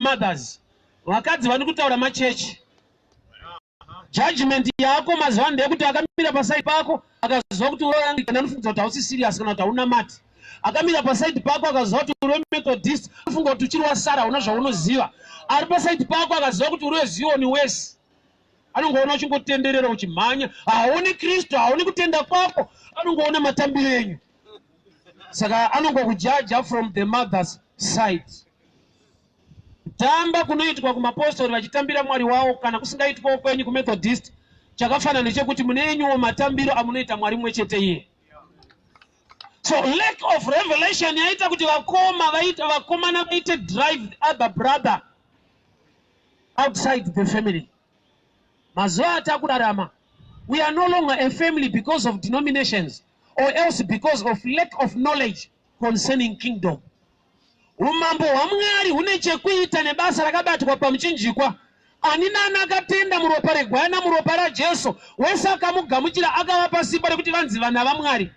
Mothers, vakadzi vani kutaura machechi. Judgment yako mazuva ano ndeyekuti akamira pasaidi pako akaziva kuti uroanglican anofunga kuti hausi serious kana kuti haunamati. Akamira pasaidi pako akaziva kuti uri wemethodist anofunga kuti uchiri wasara hauna zvaunoziva. Ari pasaidi pako akaziva kuti uri wezioni wesi anongoona uchingotenderera uchimhanya, haoni Kristu, haoni kutenda kwako, anongoona matambiro enyu. Saka anongokujaja from the mother's side. Kutamba kunoitwa kumapostori vachitambira Mwari wavo kana kusingaitwawo kwenyu kuMethodist chakafanana nechekuti mune enyuwo matambiro amunoita Mwari mumwe chete iye. So lack of revelation yaita kuti vakoma vaite vakomana vaite drive the other brother outside the family. Mazuva atakurarama we are no longer a family because of denominations or else because of lack of knowledge concerning kingdom. Umambo hwaMwari hune chekuita nebasa rakabatwa pamuchinjikwa. Ani naani akatenda muropa regwayana, muropa raJesu, wese akamugamuchira akavapa simba rekuti vanzi vana vaMwari.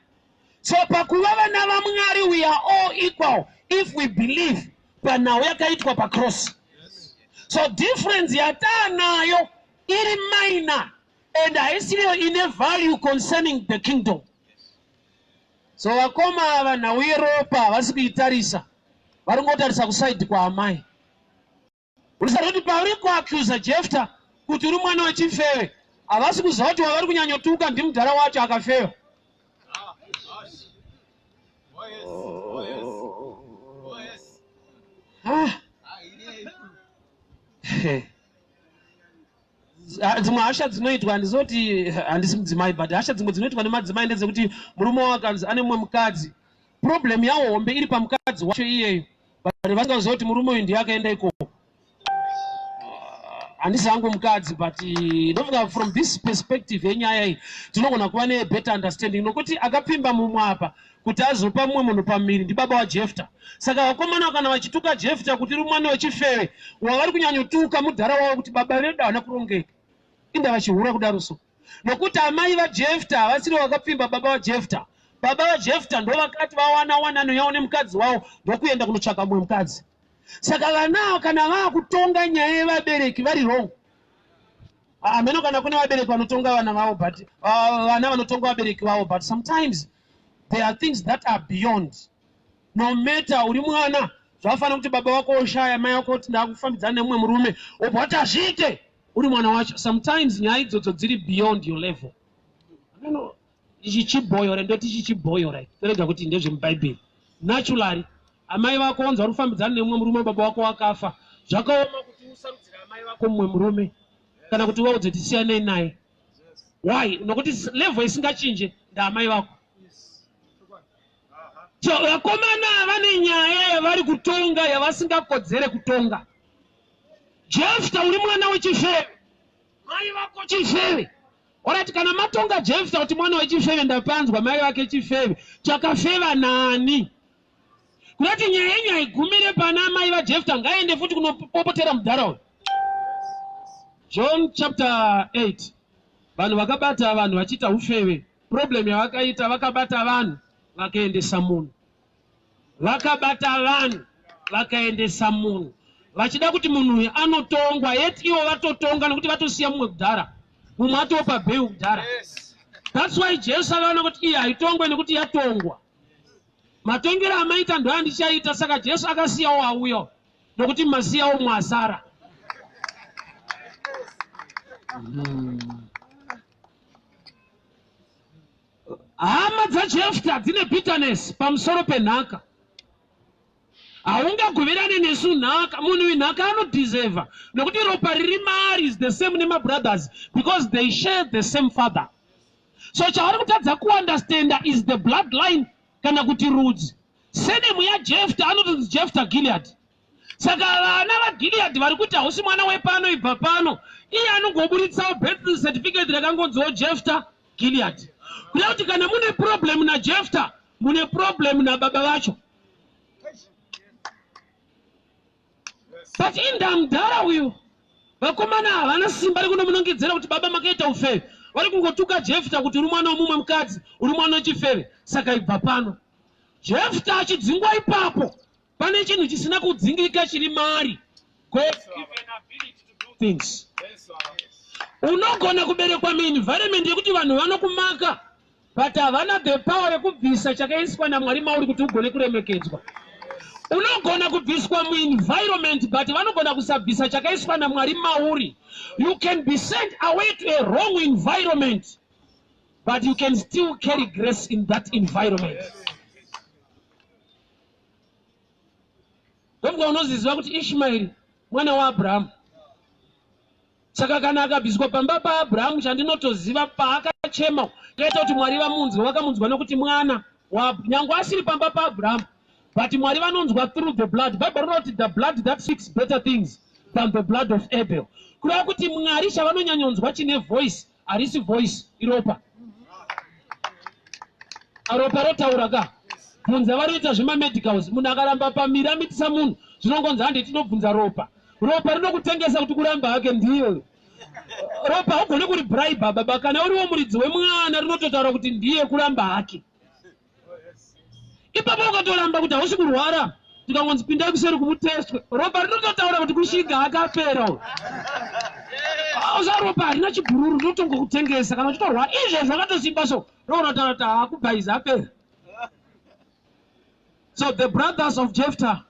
So pakuva vana vaMwari we are all equal if we believe panhau yakaitwa pacross. So difference yataanayo iri minor and haisiriyo ine value concerning the kingdom. So vakoma ava nhau yeropa havasi kuitarisa, vari kungotarisa kusaidhi kwaamai. Unoziva kuti pauri kuaccusa Jefta kuti uri mwana wechifeve, havasi kuziva kuti wavari kunyanyotuka ndimudhara wacho akafeva. Ah. Ah, dzimwe hasha dzinoitwa handizoti handisi mudzimai but hasha dzimwe dzinoitwa nemadzimai ndedzekuti murume wavo akanzi ane mumwe mukadzi problem yawo hombe iri pamukadzi wacho iyeyo but vasingaziva kuti murume uyu ndiye akaenda ikoko. Ah, handisi hangu mukadzi but ndofunga from this perspective yenyaya iyi tinogona kuva nebetter understanding nokuti akapfimba mumwe apa kuti azopa mumwe munhu pamuviri ndibaba waJefta. Saka vakomana kana vachituka Jefta kuti uri mwana wechifeve, wavari kunyanyotuka mudhara wavo kuti baba vedu havana kurongeka. Inda vachihura kudaro so. Nokuti amai vaJefta havasiri vakapfimba baba vaJefta. Baba vaJefta ndovakati vawana wanano yavo nemukadzi wavo ndokuenda kunotsvaka mumwe mukadzi. Saka vana ava kana vakutonga nyaya yevabereki vari wrong. Hameno kana kune vabereki vanotonga vana vavo but vana vanotonga vabereki vavo but sometimes there are things that are beyond. No matter uri mwana zvafanira kuti baba vako oshaya mai vako kuti ndakufambidzana nemumwe murume obva wati hazviite uri mwana wacho. Sometimes nyaya idzodzo dziri beyond your level. Hameno ichi chibhoyore ndoti ichi chibhoyore torega kuti ndezvemubhaibheri. Naturally amai vako wanzi vari kufambidzana nemumwe murume baba vako wakafa zvakaoma kuti usarudzire amai vako mumwe murume kana kuti uvaudze kuti siyanei naye. Why? Nokuti level isingachinje ndaamai vako. So vakomana vane nyaya yavari kutonga yavasingakodzere kutonga. Jefta uri mwana wechifeve, mai vako chifeve. Alright, kana matonga Jefta kuti mwana wechifeve ndapanzwa mai vake chifeve, chakafeva nani? Kunoti nyaya yenyu haigumire pana amai vaJefta, ngaende futi kunopopotera mudhara uyu. John chapter 8 vanhu vakabata vanhu vachiita ufeve. Problem yavakaita vakabata vanhu vakaendesa munhu. Vakabata vanhu vakaendesa munhu vachida kuti munhu uyu anotongwa yet ivo vatotonga nekuti vatosiya mumwe kudhara, mumwe atopa bail kudhara. That's why Jesu akaona kuti iyi haitongwe nekuti yatongwa. Matongero amaita ndoandichaita, saka Jesu akasiyawo auya nokuti masiyawo umwe asara. Hama dzaJefta dzine bitterness pamusoro penhaka. Haungagoverane nesu nhaka. Munhu uyu nhaka anodeserva nokuti ropa riri maari is the same nemabrothers because they share the same father. So chavari kutadza kuunderstanda is the bloodline kana kuti rudzi. Surname yaJefta anotonzi Jefta Gilead. Saka vana vaGilead vari kuti hausi mwana wepano ibva pano. Iye anongoburitsawo birth certificate rakangonziwo Jefta Gilead. Kuda kuti kana mune problem naJefta mune problem nababa vacho. But inda mudhara uyu vakomana havana simba rekunomunongedzera kuti baba makaita ufeve. Vari kungotuka Jefta kuti uri mwana womumwe mukadzi, uri mwana wechifeve, saka ibva pano. Jefta achidzingwa ipapo, pane chinhu chisina kudzingika chiri maari. God given ability to do things. Unogona kuberekwa muenvironment yekuti vanhu vanokumaka but havana the power yekubvisa chakaiswa naMwari mauri kuti ugone kuremekedzwa. Unogona kubviswa muenvironment but vanogona kusabvisa chakaiswa naMwari mauri. You can be sent away to a wrong environment but you can still carry grace in that environment. Ndofunga unoziziva kuti Ishmaeri mwana waAbrahamu. Saka kana akabviswa pamba paAbrahamu, chandinotoziva paakachema kaita kuti Mwari vamunzwe, vakamunzwa nokuti mwana nyange asiri pamba paAbrahamu, but Mwari vanonzwa through the blood. Bible rinoti the blood that speaks better things than the blood of Abel. Kureva kuti Mwari chavanonyanyonzwa chine voice harisi voice, iropa. Ropa rotaura ka. Bvunza varikuita zvemamedicals, munhu akaramba pamiri amitisa munhu, zvinongonzi hande tinobvunza ropa. Ropa rinokutengesa kuti kuramba hake ndiyo. Ropa haugone kuri bribe baba, kana uriwo muridzi wemwana rinototaura kuti ndiye kuramba hake. Ipapo ukatoramba kuti hausi kurwara, tikangonzi pindai kuseri kumutestwe, ropa rinototaura kuti kushinga akapera uyu. Usa ropa harina chibhururu, rinotongokutengesa kana uchitorwara izvezvi zvakatosimba so ronotaura kuti haakubhaiza apera. So the brothers of Jephthah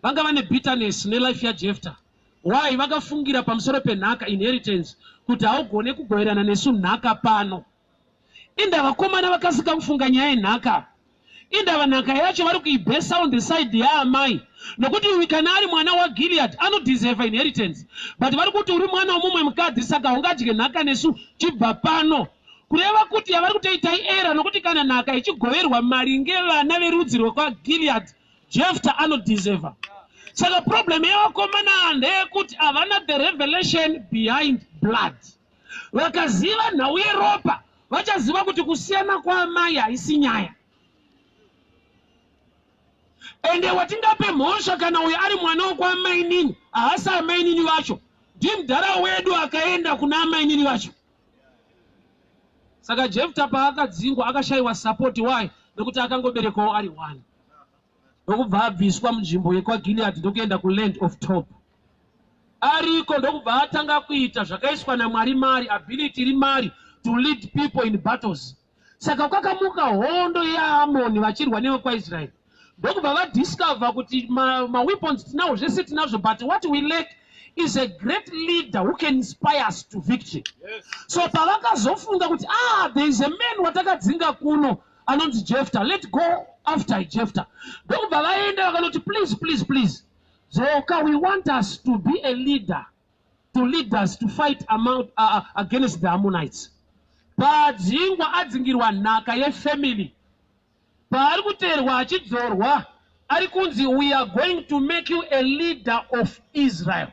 vanga vane bitterness nelife yaJephthah. Why? Vakafungira pamusoro penhaka, inheritance, kuti haugone kugoverana nesu nhaka pano. Inda vakomana vakasika kufunga nyaya yenhaka. Indava nhaka yacho vari kuibhesa on the side yaamai, nokuti uyu kana ari mwana waGilead anodeserve inheritance, but vari kuti uri mwana womumwe mukadzi saka haungadye nhaka nesu, chibva pano. Kureva kuti yavari kutoita iera, nokuti kana nhaka ichigoverwa maringe vana verudzi rwekwaGilead, Jephthah anodeserve. Saka problem yevakomana ndeyekuti havana the revelation behind blood. Vakaziva nhau yeropa vachaziva kuti kusiyana kwaamai haisi nyaya. Ende watingape mhosva kana uyo ari mwana wokwaamainini, haasi amainini vacho, ndimudhara wedu akaenda kuna amainini vacho. Saka Jephthah paakadzingwa akashayiwa support. Why? Nekuti akangoberekwawo ari one, ndokubva abviswa munzvimbo yekwaGilead ndokuenda kuland of Tob. Ariko ndokubva atanga kuita zvakaiswa naMwari mari, ability iri mari to lead people in battles. Saka kwakamuka hondo yeAmoni vachirwa nevekwaIsraeri, ndokubva vadiscover kuti maweapons tinawo, zvese tinazvo, but what we lack is a great leader who can inspire us to victory. So pavakazofunga kuti there is a man watakadzinga kuno anonzi Jephthah, let go after Jephthah, ndokubva vaenda vakanoti, please, please, please dzoka, we want us to be a leader to lead us to fight against the Ammonites. Paadzingwa adzingirwa nhaka yefamily, paari kuteerwa achidzorwa, ari kunzi we are going to make you a leader of Israel.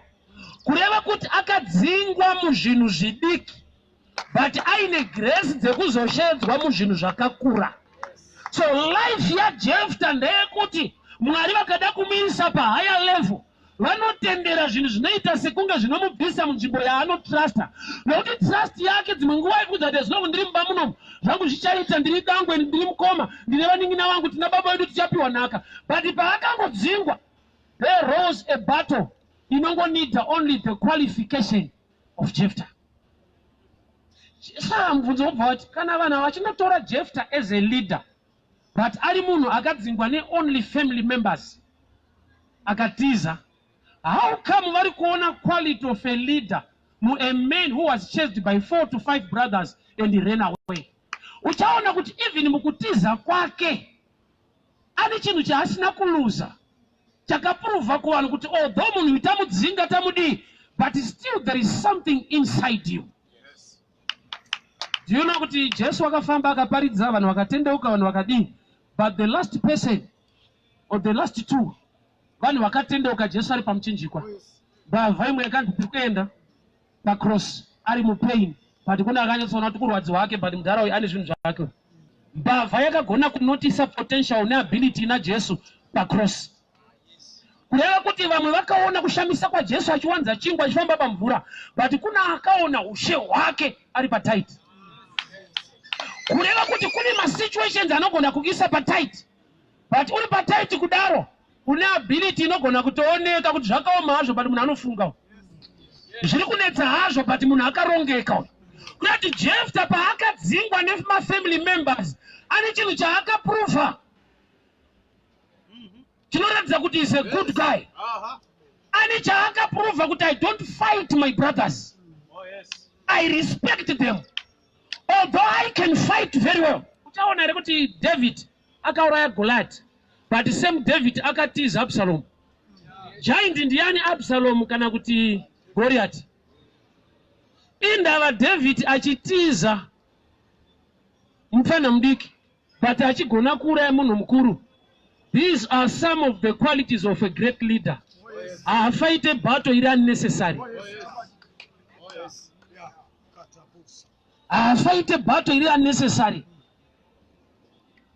Kureva kuti akadzingwa muzvinhu zvidiki but aine grace dzekuzoshedzwa muzvinhu zvakakura. So life yaJephthah ndeyekuti Mwari vakada kumuisa pahigher level, vanotendera zvinhu zvinoita sekunge zvinomubvisa munzvimbo yaanotrusta, nokuti trust yake dzimwe nguva ikuudza kuti zvinongu ndiri mumba munomu zvangu zvichaita, ndiri dangwe, ndiri mukoma, ndine vanin'ina vangu, tina baba vedu, tichapiwa nhaka. But paakangodzingwa, there rose a battle inongonida only the qualification of Jephthah. Saka mubvunzo wobva wati, kana vanhu vachinotora Jephthah as a leader but ari munhu akadzingwa neonly family members akatiza, how come vari kuona quality of a leader mu a man who was chased by 4 to 5 brothers and he ran away? Uchaona kuti even mukutiza kwake ane chinhu chaasina kuluza chakaprova kuvanhu kuti although munhu tamudzinga tamudii, but still there is something inside you. Do you know kuti Jesu akafamba akaparidza, vanhu vakatendeuka, vanhu vakadii, but the last person or the last two vanhu vakatendeuka Jesu ari pamuchinjikwa, mbavha imwe yakanzi tiri kuenda pacross ari mupain, but kune akanyatsoona kuti kurwadziwa hake, but mudhara uyu ane zvinhu zvake. Mbavha yakagona kunotisa potential neability ina Jesu pacross. Kureva kuti vamwe vakaona kushamisa kwaJesu achiwanza chingwa, achifamba pamvura, but kuna akaona ushe hwake ari patight. Kureva kuti kune masituations anogona kuisa patight, but uri patight kudaro. Une ability inogona kutooneka kuti zvakaoma hazvo, but munhu anofunga. Zviri kunetsa hazvo, but munhu akarongeka. Kurati Jefta paakadzingwa nemafamily members, ane chinhu chaakaprova chinoratidza kuti is a good guy. Ane chaakaprova kuti, "I don't fight my brothers. I respect them, although I can fight very well." Uchaona here kuti David akauraya Goliath, but same David akatiza Absalom? Giant ndiani, Absalom kana kuti Goliath? Indava David achitiza mufana mudiki, but achigona kuuraya munhu mukuru? These are some of the qualities of a great leader. Haafaite battle iri unnecessary. Haafaite battle iri unnecessary.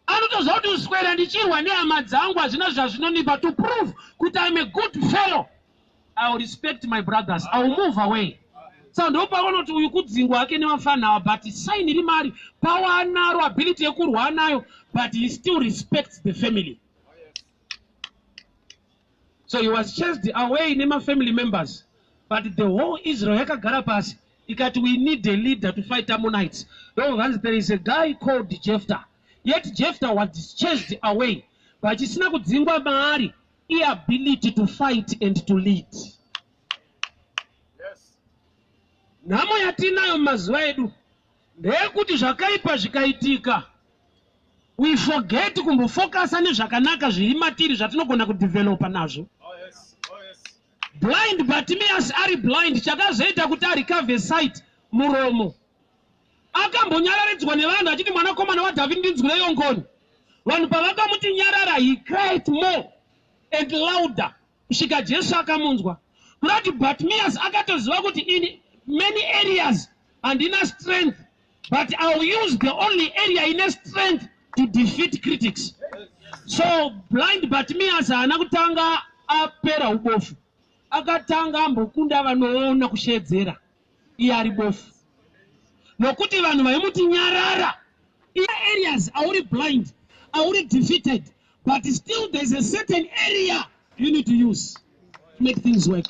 Anotoziva kuti kuswera ndichirwa nehama dzangu hazvina zvazvinonipa. To prove kuti I'm a good fellow, I will respect my brothers, I will move away. Saka ndopaona kuti uyu kudzingwa hake nevafana ava, but sign iri mari power anaro, ability yekurwa anayo, but he still respects the family. So he was chased away nemafamily members, but the whole Israel yakagara pasi ikati, "We need a leader to fight Ammonites." Ndovanzi there is a guy called Jephthah. Yet Jephthah was chased away, but chisina kudzingwa maari iability to fight and to lead. Nhamo yatinayo mumazuva edu ndeyekuti zvakaipa zvikaitika, we forget kumbofokasa nezvakanaka zviri matiri zvatinogona kudhevhelopa nazvo. Blind Bartimaeus ari blind, chakazoita kuti arecover sight muromo. Akambonyararidzwa nevanhu achiti, "Mwanakomana waDhavhidi, ndinzwireiwo ngoni." Vanhu pavakamuti nyarara, he cried more and louder kusvika Jesu akamunzwa. Kuda kuti Bartimaeus akatoziva kuti in many areas handina strength, but I will use the only area ine strength to defeat critics. So blind Bartimaeus haana kutanga apera ubofu, akatanga ambokunda vanoona kushedzera iye ari bofu, nokuti vanhu vaimuti nyarara. Iye areas auri blind, auri defeated, but still there's a certain area you need to use to make things work.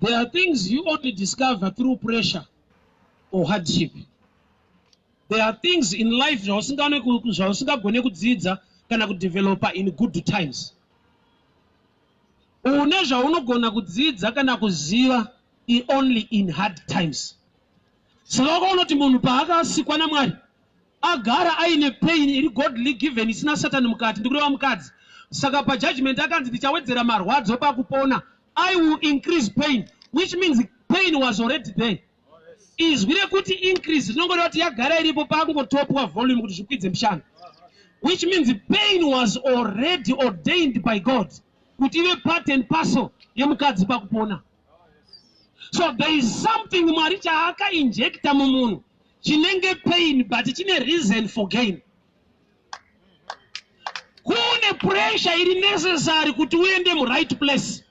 There are things you only discover through pressure or hardship. There are things in life zvausingagone kudzidza kana kudevelopa in good times. Une zvaunogona kudzidza kana kuziva only in hard times. Saka wakaona kuti munhu paakasikwa naMwari agara aine pain iri godly given, isina Satani mukati, ndikureva mukadzi. Saka pajudgment akanzi, "Ndichawedzera marwadzo pakupona. I will increase pain," which means pain was already there. Izwi rekuti increase rinongoreva kuti yagara iripo, pakungotopwa volume kuti zvikwidze mushana, which means pain was already ordained by God kuti ive part and parcel yemukadzi pakupona. So there is something Mwari chaakainjecta mumunhu chinenge pain, but chine reason for gain. Kune pressure iri necessary kuti uende muright place.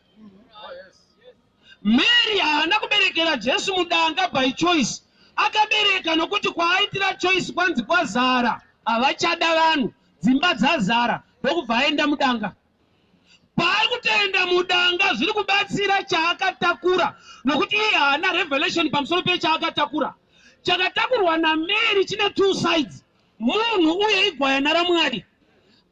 Mary haana kuberekera Jesu mudanga by choice. Akabereka nokuti kwaaitira choice kwanzi kwazara, havachada vanhu, dzimba dzazara, ndokubva aenda mudanga. Paari kutoenda mudanga zviri kubatsira chaakatakura, nokuti iye haana revelation pamusoro pechaakatakura. Chakatakurwa naMary chine two sides: munhu uye igwayana raMwari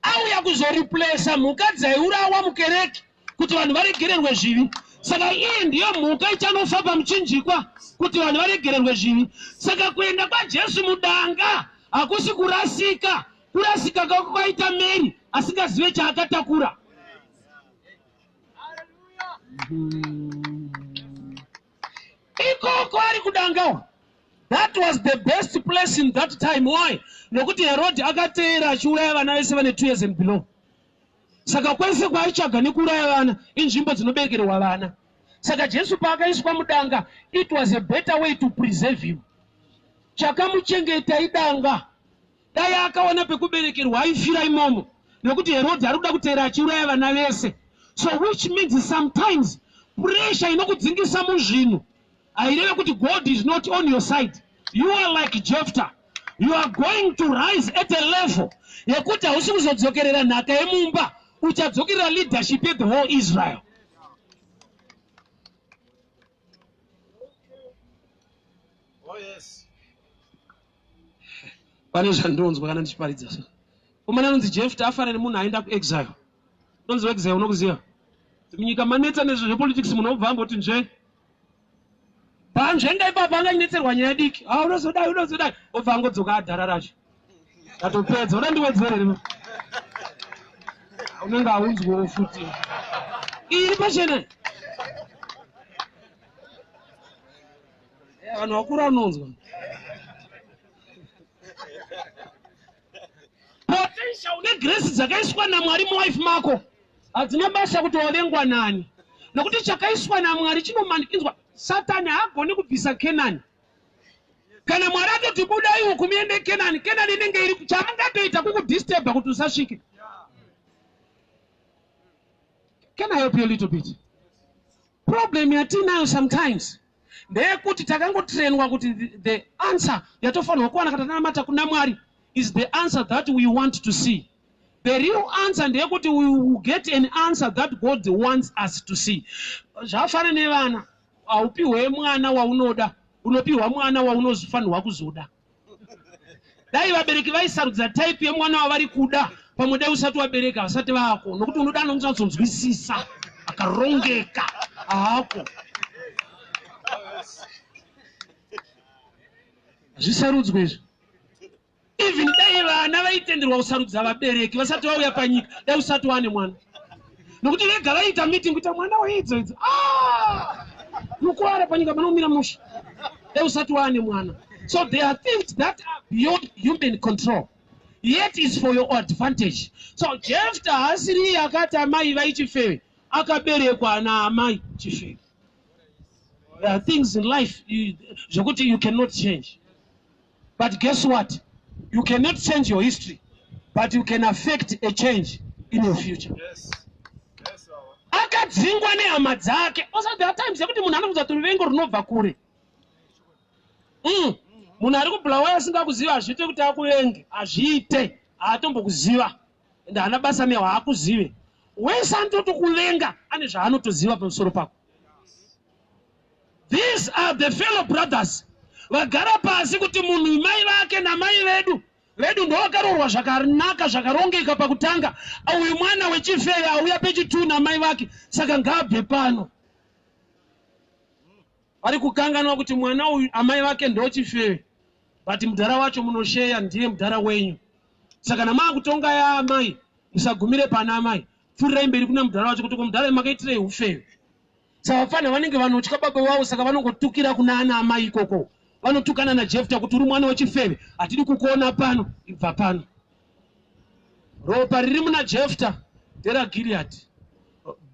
auya kuzoreplaca mhuka dzaiurawa mukereke kuti vanhu varegererwe zvivi. Saka iye ndiyo mhuka ichanofa pamuchinjikwa kuti vanhu varegererwe zvivi. Saka kuenda kwaJesu mudanga hakusi kurasika. Kurasika kwako kwaita Mary asingazive chaakatakura. Ikoko ari kudangawo, that was the best place in that time. Why? Nokuti Herodhi akateera achiuraya vana vese vane 2 years and below. Saka kwese kwaaitsvaga nekuuraya vana inzvimbo dzinoberekerwa vana. Saka Jesu paakaiswa mudanga, it was a better way to preserve him. Chakamuchengeta idanga. Dai akawana pekuberekerwa, aifira imomo, nekuti Herodhi ari kuda kuteera achiuraya vana vese. So which means sometimes pressure inokudzingisa muzvinhu haireve kuti God is not on your side. You are like Jephthah. You are going to rise at a level yekuti hausi kuzodzokerera nhaka yemumba, uchadzokerera leadership yethe whole Israel. Oh, yes. Pane zvandinonzwa kana ndichiparidza so. Komana anonzi Jefta afanira nemunhu aenda kuexile. Unonzi exile unokuziva? Munyika manetsa nezvo zvepolitics munhu obva amboti nzve. Panzvenga ipapo anganyetserwa nyaya diki. Ah unozodai unozodai. Obva angodzoka adhara racho. Ndatopedza uda ndiwedzere here? Unenge haunzwewo futi. Iri pachena. Vanhu vakuru vanonzwa. Potential negrace dzakaiswa naMwari muwife mako hadzina basa kuti wavengwa nani, nokuti chakaiswa naMwari chinomanikidzwa. Satani haagoni kubvisa Kenani. Kana Mwari atoti budai uku muende Kenani, Kenani inenge iri chaangatoita kukudisturba kuti usasvike. Can I help you a little bit? Problem yatinayo sometimes ndeyekuti takangotrainwa kuti the answer yatofanirwa kuwana kana tanamata kuna Mwari is the answer that we want to see. The real answer ndeyekuti we will get an answer that God wants us to see. Zvafana nevana, haupihwe mwana waunoda, unopiwa mwana waunofanirwa kuzoda. Dai vabereki vaisarudza type yemwana wavari kuda, pamwe dai usati wabereka vasati vako, nokuti unoda anonyatsonzwisisa akarongeka hako. Zvisarudzwe izvi. Even dai vana vaitenderwa kusarudza vabereki vasati vauya panyika, dai usati wane mwana, nokuti vega vaiita meeting kuita mwana weidzo idzo. Mukuwara panyika panomira musha, dai usati wane mwana. So there are things that are beyond human control, yet is for your advantage. So Jephthah haasiri iye akati amai vaichifeve, akaberekwa naamai chifeve. There are things in life zvokuti you cannot change. But guess what? You cannot change your history, but you can affect a change in your future. Yes. Yes, Baba. Akadzingwa nehama dzake. Also there are times yekuti munhu anokuudza kuti ruvengo runobva kure. Munhu ari kuBulawayo asingakuziva hazviite kuti akuvenge, hazviite, haatombokuziva ende haana basa newe, haakuzive. Wese anotokuvenga ane zvaanotoziva pamusoro pako. These are the fellow brothers vagara pasi kuti munhu mai vake namai vedu vedu ndovakaroorwa zvakanaka zvakarongeka pakutanga. Uyu mwana wechifeve auya pechitu namai vake, saka ngaabve pano. Vari kukanganwa kuti mwana uyu amai vake ndochifeve, but mudhara wacho munosheya ndiye mudhara wenyu. Saka namakutonga yaamai, musagumire pana amai, pfuurirai mberi kuna mudhara wacho kuti mudhara makaitirei ufeve. Saka vafana vanenge vanotya baba vavo, saka vanongotukira kuna ana amai ikoko. Vanotukana naJefta kuti uri mwana wechifeve, hatidi kukuona pano, ibva pano. Ropa riri muna Jefta nderaGilead.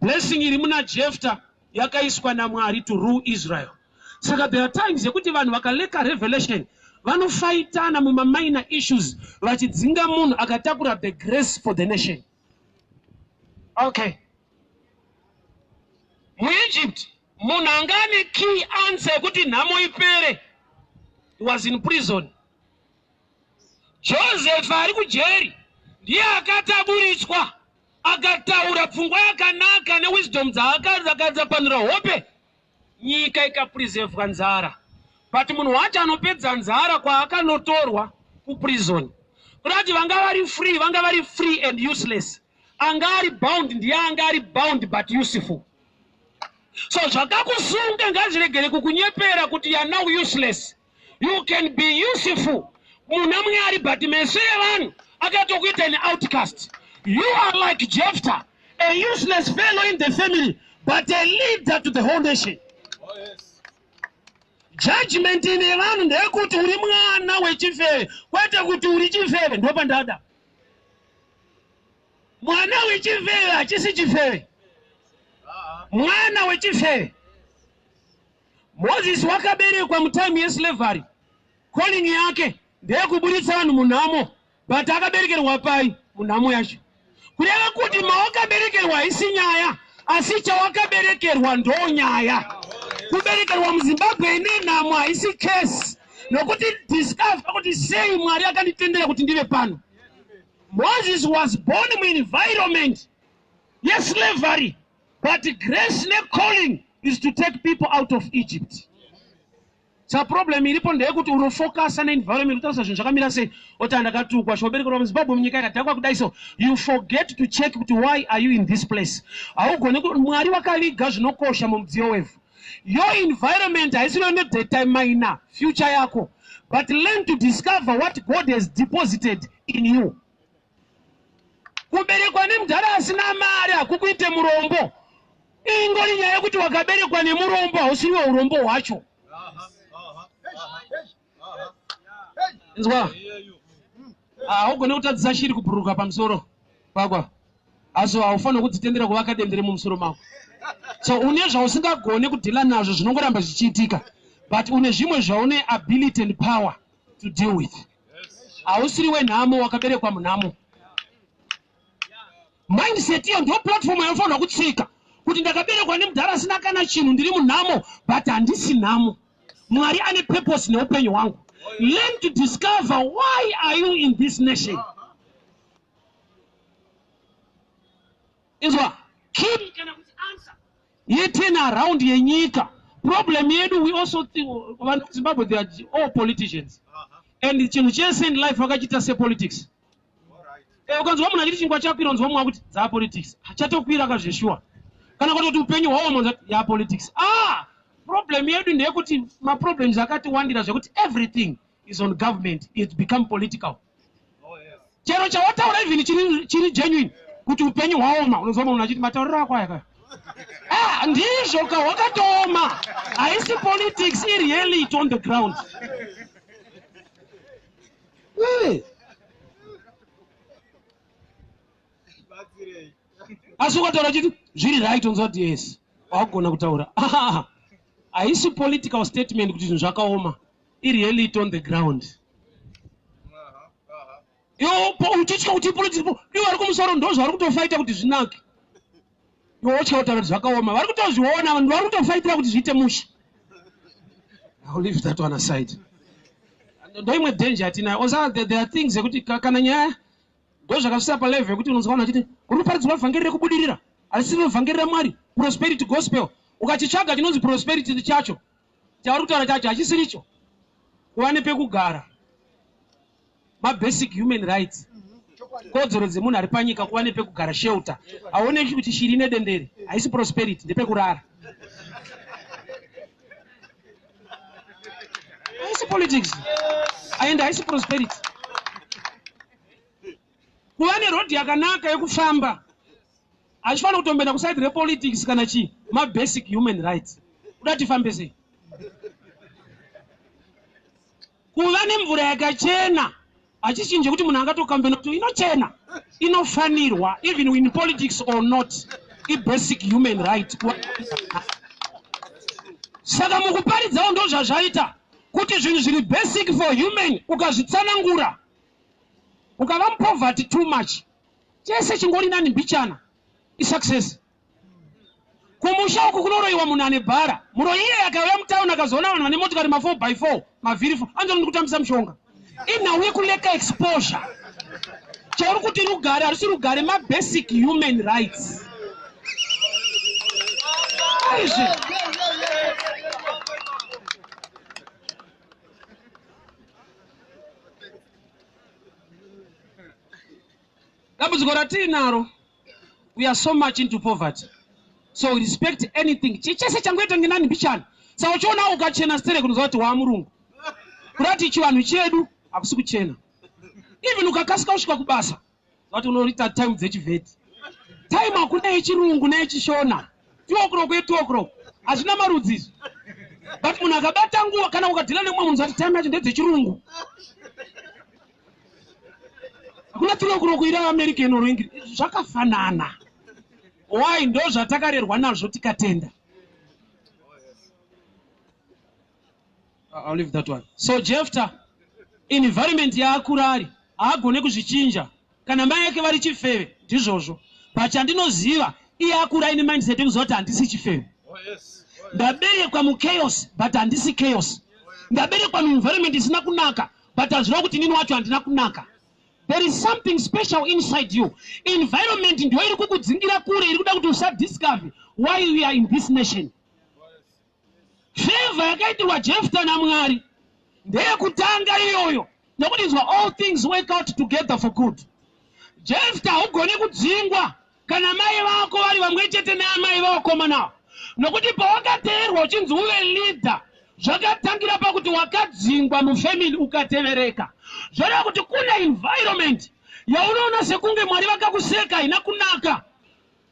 Blessing iri muna Jefta yakaiswa naMwari to rule Israel. Saka there are times yekuti vanhu vakaleka revelation vanofaitana mumaminor issues vachidzinga munhu akatakura the grace for the nation. Okay. MuEgypt munhu anga ane key answer yekuti nhamo ipere was in prison. Joseph ari kujeri ndiye akati aburitswa akataura pfungwa yakanaka newisdom dzaakadzapanura hope, nyika ikapreservwa nzara. But munhu wacho anopedza nzara kwaakanotorwa kuprison, kurati vanga vari free, vanga vari free and useless. Anga ari bound ndiye anga ari bound but useful. So zvakakusunga ngazviregere kukunyepera kuti you are now useless. You can be useful muna Mwari, but meso evanhu akatokuita an outcast. You are like Jephthah, a useless fellow in the family, but a leader to the whole nation. Oh, yes. Judgment nevanhu ndeyekuti uri mwana wechifeve, kwete kuti uri chifeve. Ndopandada mwana wechifeve hachisi chifeve, mwana wechifeve. Moses wakaberekwa mutime yeslavery, calling yake ndeyekuburitsa vanhu munhamo, but akaberekerwa pai? Munhamo yacho. Kureva kuti mawakaberekerwa haisi nyaya, asi chawakaberekerwa ndo nyaya. Kuberekerwa muZimbabwe ine nhamo haisi case. Nokuti discover kuti sei Mwari akanditendera kuti ndive pano. Moses was born muenvironment yeslavery, but grace necalling is to take people out of Egypt. Sa problem iripo ndeyekuti unofokasa neenvironment, kutarisa zvinhu zvakamira sei, oti andakatukwa choberekerwa muZimbabwe munyika yakadhakwa kudai, so you forget to check kuti why are you in this place. Haugoni, Mwari wakaviga zvinokosha mumudziyo wevhu. Your environment haisiro inodetermina future yako, but learn to discover what God has deposited in you. Kuberekwa nemudhara asina mari hakukuite murombo. Ingori nyaya yekuti wakaberekwa nemurombo, hausiriwo urombo hwacho. Inzwa, haugone kutadzisa shiri kubhururuka pamusoro pakwa, asi haufaniri kudzitendera kuvaka dendere mumusoro mako. So une zvausingagone kudhila nazvo zvinongoramba zvichiitika, but une zvimwe zvaune ability and power to deal with. Hausiri wenhamo, wakaberekwa munhamo. Mindset iyo ndo platform yaunofanirwa kutsika, kuti ndakaberekwa nemudhara asina kana chinhu, ndiri munhamo, but handisi nhamo. Mwari ane purpose neupenyu hwangu. Learn to discover why are you in this nation. Inzwa, key kana kuti answer yeturn around yenyika. Problem yedu, we also think vanhu veZimbabwe, they are all politicians, and chinhu chese in life vakachiita sepolitics. Ukanzwa munhu achiti chingwa chakwira, unzwa mumwe akuti dzapolitics, chatokwira kazveshuwa, kana kutoti upenyu hwawo monza yapolitics. Ah, problem yedu ndeyekuti maproblems akatiwandira zvekuti everything is on government, it become political. Chero chawataura, even chiri genuine kuti upenyu hwaoma, unonzwa munhu achiti matauriro ako aya kaya. Ah, ndizvo ka, hwakatooma. Haisi politics, ireality on the ground. Asi ukataura chiti zviri right, unzwa kuti yes, wakugona kutaura. Haisi political statement kuti zvinhu zvakaoma, ireality on the ground. Iwo uchitya kuti politics, ivo vari kumusoro ndo zvavari kutofaita kuti zvinake. Iwe wotya kutaura kuti zvakaoma, vari kutozviona, vanhu vari kutofaitira kuti zviite mushe. I'll leave that one aside. Ndo imwe danger yatinayo. Osa there are things yekuti kana nyaya ndo zvakasvisa palevel yekuti unonzwa vanhu vachiti kuri kuparidzwa vhangeri rekubudirira, harisiri vhangeri raMwari, prosperity gospel. Ukachitsvaga chinonzi prosperity chacho, chavari kutaura chacho hachisiricho. Kuva nepekugara mabasic human rights, kodzero dzemunhu ari panyika, kuva nepekugara, shelter. Haoneki kuti shiri nedendere haisi prosperity, ndepekurara. Haisi politics and haisi prosperity. Kuva nerodhi yakanaka yekufamba hachifanira kutomboenda kuside repolitics kana chii, mabasic human rights. Kuda tifambe sei? Kuva nemvura yakachena hachichinje kuti munhu angatokambena kuti inochena, inofanirwa, even in politics or not, ibasic human right. Saka mukuparidzawo ndo zvazvaita kuti zvinhu zviri basic for human ukazvitsanangura, ukava mupoverty too much, chese chingori nani mbichana isuccess. Kumusha uku kunoroyiwa munhu ane bhara, muroyi iyeye akauya mutauni akazoona vanhu vane motikari ma4 by 4 mavhiri 4, anzoni kutambisa mushonga. Inhau yekulacka exposure. Chauri kuti rugare harusi rugare, mabasic human rights aizvi. Dambudziko ratiinaro, we are so much into poverty, so we respect anything chese changoita ngenani mbichana. Saka uchiona ukachena sterek, unoziva kuti waamurungu, kurati chivanhu chedu hakusi kuchena. Even ukakasika kusvika kubasa, vati unorita time dzechivheti, time hakuna yechirungu neyechishona. 2 o'clock ye2 o'clock, hazvina marudzi izvi, but munhu akabata nguva, kana ukadhila nemumwe munhu, zati time yacho ndedzechirungu, hakuna 3 o'clock iri American or English, zvakafanana. Why? Ndo zvatakarerwa nazvo tikatenda. I'll leave that one. So Jefta, environment yaakura ari haagone kuzvichinja. Kana mai ake vari chifeve, ndizvozvo, but chandinoziva, iye akura aine mindset yekuziva kuti handisi chifeve. Oh, yes. Oh, yes. Ndaberekwa muchaos, but handisi chaos. Ndaberekwa muenvironment isina kunaka, but hazvireva kuti inini wacho handina kunaka. There is something special inside you. Environment ndiyo iri kukudzingira kure, iri kuda kuti usadiscover why we are in this nation. Favor yakaitirwa Jefta naMwari ndeyekutanga iyoyo, nekuti izwa, all things work out together for good. Jefta, haugoni kudzingwa kana mai vako vari vamwe chete naamai vaokomanawo, nokuti pawakateerwa uchinzi uve leader, zvakatangira pakuti wakadzingwa mufamily ukatevereka. Zvoreva kuti kune environment yaunoona sekunge Mwari vakakuseka, haina kunaka,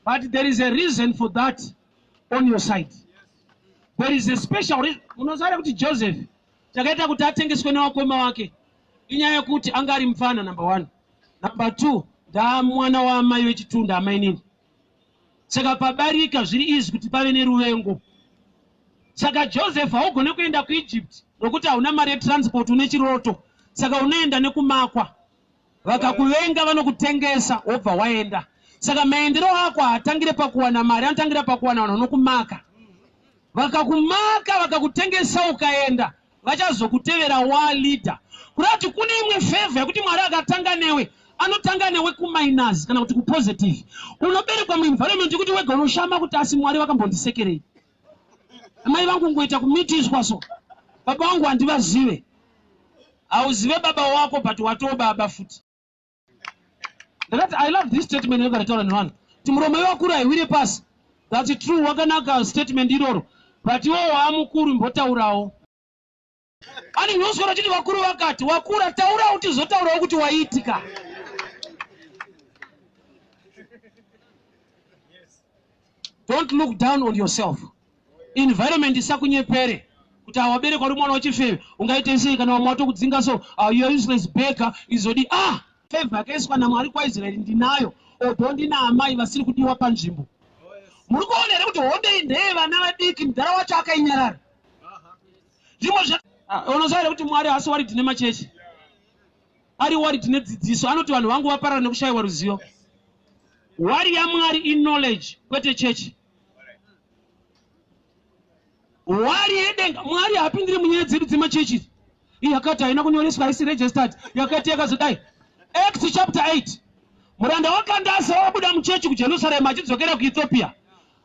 but there is a reason for that on your side. There is a special reason. Unoziva kuti Joseph, chakaita kuti atengeswe nevakoma wake inyaya yekuti anga ari mufana, number one. Number two, ndaamwana waamai vechitunda, amainini. Saka pabarika zviri easy kuti pave neruvengo. Saka Joseph, haugone kuenda kuEgypt nokuti hauna mari yetransport, une chiroto. Saka unoenda nekumakwa, vakakuvenga vanokutengesa, wobva waenda. Saka maendero ako haatangire pakuwana mari, anotangira pakuwana vanhu vanokumaka. Vakakumaka, vakakutengesa, ukaenda, vachazokutevera waleader. Kureva kuti kune imwe favor yekuti Mwari akatanga newe, anotanga newe kuminus kana kuti kupositive. Unoberekwa muenvironment yekuti wega unoshama kuti, asi Mwari vakambondisekerei? Amai vangu kungoita kumitiswa, so baba vangu handivazive. Hauzive baba wako, but watoo baba futi. Ndakati I love this statement yakaritaura nevanhu kuti muromo wevakuru haiwire pasi. That's true, wakanaka statement iroro, but iwo waamukuru, imbotaurawo. Ani unoswera uchiti vakuru vakati, wakura, taurawo, tizotaurawo kuti waiitika. Don't look down on yourself. Environment isakunyepere kuti awaberekwa uri mwana wechifeve, ungaite sei kana vamwe watokudzinga? So you are useless beggar, izodi. Ah, favor yakaiswa naMwari kwaIsraeri ndinayo, although ndina amai vasiri kudiwa panzvimbo. Muri kuona here kuti honde iyi ndeyevana vadiki? Mudhara wacho akainyarara. Zvimwe unoziva here kuti Mwari haasi worried nemachechi, ari worried nedzidziso? Anoti vanhu vangu vaparara nekushayiwa ruzivo. Worry yaMwari iknowledge, kwete chechi. Worry yedenga, Mwari haapindiri munyaya dzedu dzemachechi. Iyi yakati haina kunyoreswa, haisi registered, yakati yakazodai. Acts chapter 8, muranda waKandasa wabuda muchechi kuJerusarema achidzokera kuEthiopia.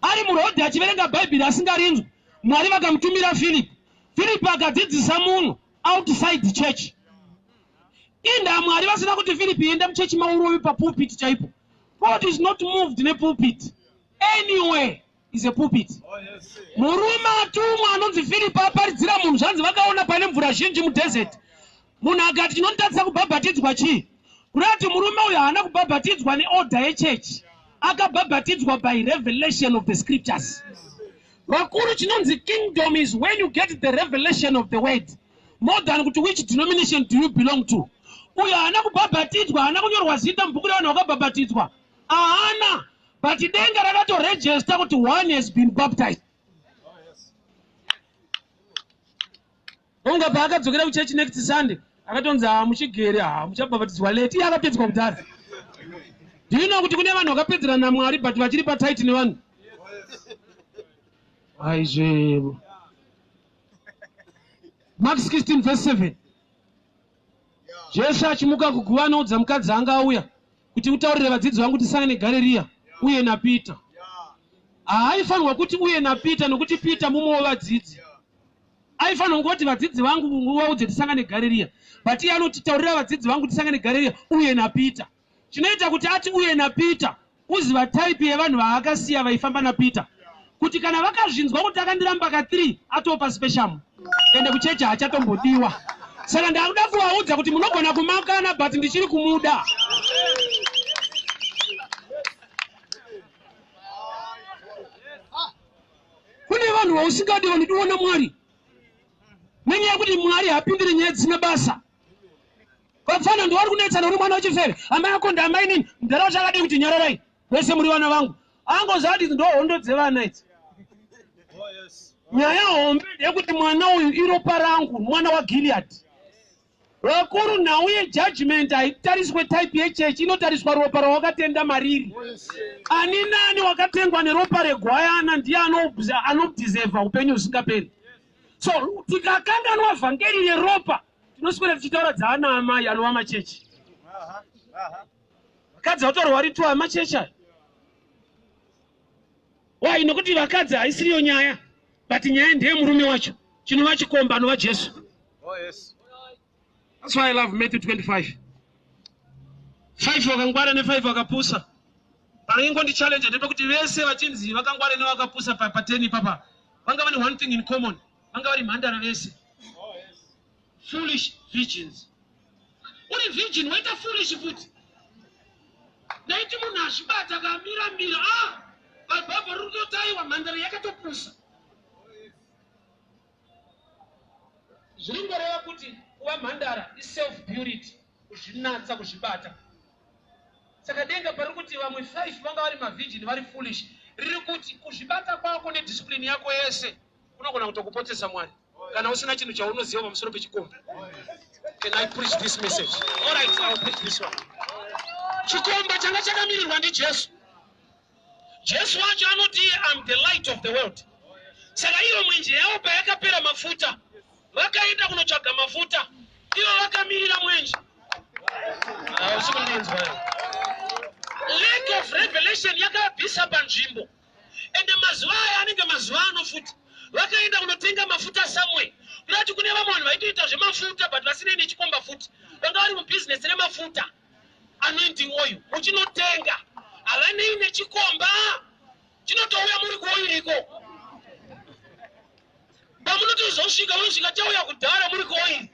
Ari murodhi achiverenga Bhaibheri asingarinzwi, Mwari vakamutumira Philip. Philip akadzidzisa munhu outside church. Inda Mwari vasina kuti Philip enda muchechi maurovi papulpit chaipo? God is not moved nepulpit. Anyway is a pulpit. Murume atumwa anonzi Philip aparidzira munhu, zvanzi vakaona pane mvura zhinji mudesert. Munhu akati, "Chinonditadzisa kubhabhatidzwa chii?" Kureva kuti murume uyu haana kubhabhatidzwa neorder yechechi, akabhabhatidzwa by revelation of the scriptures. Vakuru, chinonzi kingdom is when you get the revelation of the word, more than kuti which denomination do you belong to. Uyo haana kubhabhatidzwa, haana kunyorwa zita mubhuku revanhu vakabhabhatidzwa, haana, but denga rakatoregister kuti one has been baptized. Onga paakadzokera kuchechi next Sunday, akatonzi, "Ha, muchigere, ha, muchabhabhatidzwa late." Iye akapedzwa kudhara. Do you know kuti kune vanhu vakapedzerana naMwari but vachiri patight nevanhu? Aizvevo. Mark 16 verse 7, Jesu achimuka kuguva anoudza mukadzi anga auya kuti, "Utaurire vadzidzi vangu tisangane Galeriya uye naPeter." Haaifanirwa kuti uye naPeter, nokuti Peter mumwe wevadzidzi. Aifanirwa kungoti, "Vadzidzi vangu vaudze tisangane Galeriya," but iye anoti, "Taurira vadzidzi vangu tisangane Galeriya uye naPeter." Chinoita kuti ati uye naPeter, uziva type yevanhu vaakasiya vaifamba naPeter, kuti kana vakazvinzwa kuti akandiramba ka3, atoo pasi peshamu, ende kuchechi haachatombodiwa. Saka ndakuda kuvaudza kuti munogona kumakana, but ndichiri kumuda. Kune vanhu vausingadi vanodiwa naMwari, nenyaya yekuti Mwari haapindiri nyaya dzisina basa. Vapfana ndiwari kunetsana, uri mwana wechifeve, amai ako ndamainini. Mudhara wacho akadii kuti, "Nyararai vese, muri vana vangu"? Angozati ndo hondo dzevana idzi. Nyaya hombe ndeyekuti mwana uyu iropa rangu, mwana waGilead. Vakuru, nhau yejudgment haitariswe type yechechi, inotariswa ropa rawakatenda mariri. Ani nani wakatengwa neropa regwayana ndiye anodeserva upenyu husingaperi. So tikakanganwa vhangeri reropa, tinoswera tichitaura dzaana amai anova machechi. Vakadzi vatorwa vari amachechi aya. Why? Nokuti vakadzi haisiriyo nyaya, but nyaya ndeyemurume wacho, chinova chikomba, anova Jesu. Oh, yes. That's why I love Matthew 25. 5 vakangwara ne5 vakapusa. Panongondichallenge ndepekuti vese vachinzi vakangwara nevakapusa pa10 ipapa vanga vane one thing in common: vanga vari mhandara vese. Oh, yes. Foolish virgins. Uri virgin, waita foolish futi. Ndaiti munhu azvibata akamira-mira. Ah, bhaibhabho riri kutotaiwa, mhandara yakatopusa. Zviringoreva kuti kuva mhandara iself purity, kuzvinatsa, kuzvibata. Saka denga pari kuti vamwe 5 vanga vari mavirgin, vari foolish, riri kuti kuzvibata kwako nediscipline yako yese kunogona kutokupotesa Mwari kana usina chinhu chaunoziva pamusoro pechikomba. Can I preach this message? All right, I'll preach this one. Chikomba changa chakamirirwa ndiJesu. Jesu wacho anoti, "Am the light of the world." Saka iyo mwenje yavo payakapera mafuta, vakaenda kunotsvaga mafuta ivo vakamirira mwenje. Hausi kundinzwa. Lack of revelation yakabvisa panzvimbo. Ende mazuva aya anenge mazuva ano futi, vakaenda kunotenga mafuta somewhere. Kuda kuti kune vamwe vanhu vaitoita zvemafuta but vasinei nechikomba futi, vanga vari mubhizinesi remafuta, anointing oil. Muchinotenga, havanei nechikomba, chinotouya muri kuoiriko. Pamunotozosvika, munosvika chauya kudhara muri kuoiri.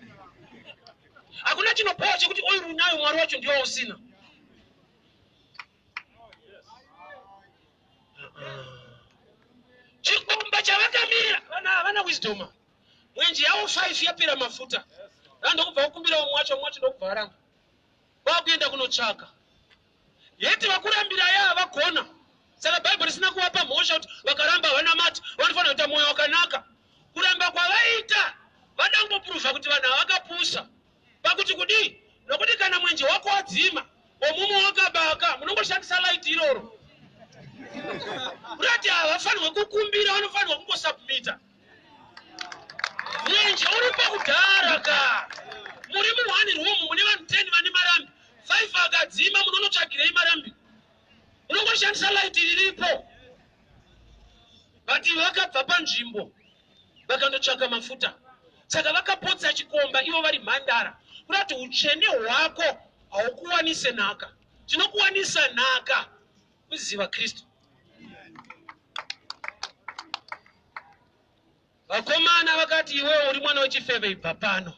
Hakuna chinopowa chekuti oiri unayo, Mwari wacho ndiwo usina. Chikomba chavakamirira, vana havana wisdom. Mwenje yavo 5 yapera mafuta, vandokubva kukumbira umwe wacho, umwe wacho ndokubva varamba, vakuenda kunotsvaka. Yeti vakurambira ya vagona. Saka Bhaibheri risina kuvapa mhosva kuti vakaramba vanamati, vanofanira kuita mwoyo wakanaka. Kuramba kwavaita, vadangoprova kuti vanhu havakapusa pakuti kudii, nokuti kana mwenje wako wadzima, omumwe wakabaka, munongoshandisa light iroro. Kurati havafanirwe kukumbira, vanofanirwa kungosubmita. Mwenje uri pakudhara ka. Muri muone room mune vanhu 10 vane marambi 5, akadzima, munonotsvagirei marambi? Unongoshandisa light riripo. But vakabva panzvimbo vakandotsvaka mafuta. Saka vakapotsa chikomba ivo vari mhandara. Kuda kuti utsvene hwako haukuwanise nhaka. Chinokuwanisa nhaka kuziva Kristu. Vakomana vakati, "Iwewe uri mwana wechifeve, ibva pano."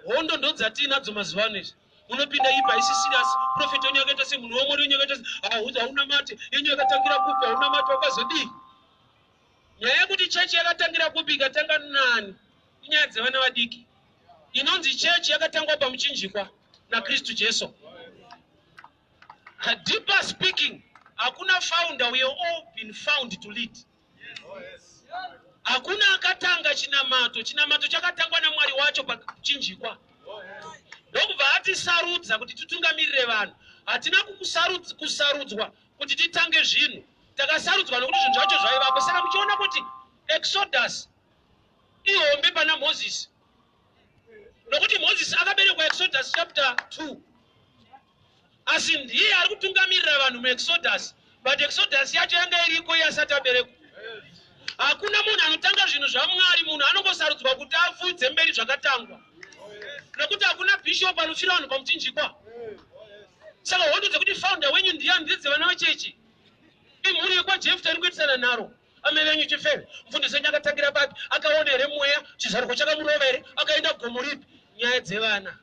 Hondo ndodzatiinadzo mazuva ano izvi. Munopinda ipa isi serious. Prophet wenyu akaita se munhu waMwari wenyu akaita se haunamate, yenyu yakatangira kupi? Haunamate, wakazodii? Nyaya yekuti chechi yakatangira kupi, ikatanga nani, inyaya dzevana vadiki. Inonzi chechi yakatangwa pamuchinjikwa naKristu Jesu. Deeper speaking, hakuna founder. We are all been found to lead. Oh, yes. Hakuna akatanga chinamato. Chinamato chakatangwa naMwari wacho pakuchinjikwa. Oh, yes. Ndokubva atisarudza kuti titungamirire vanhu. Hatina kusarudzwa kuti titange zvinhu, takasarudzwa nokuti zvinhu zvacho zvaivapo. Saka muchiona kuti Exodus ihombe pana Mozisi, nokuti Mozisi akaberekwa Exodus chapter 2, asi ndiye ari kutungamirira vanhu muExodus, but Exodus yacho yanga iriko iye asati aberekwa. Hakuna munhu anotanga zvinhu zvaMwari. Munhu anongosarudzwa kuti apfuudze mberi zvakatangwa, nekuti hakuna bishop anofira vanhu pamuchinjikwa. Saka hondo dzekuti founder wenyu ndiyani ndedzevana vechechi. Imhuri yekwaJefta iri kuitisana nharo. Amai venyu chifeve, mufundisi wenyu akatangira papi? Akaona here mweya? Chizvarwa chakamurova here? Akaenda gomo ripi? Nyaya dzevana.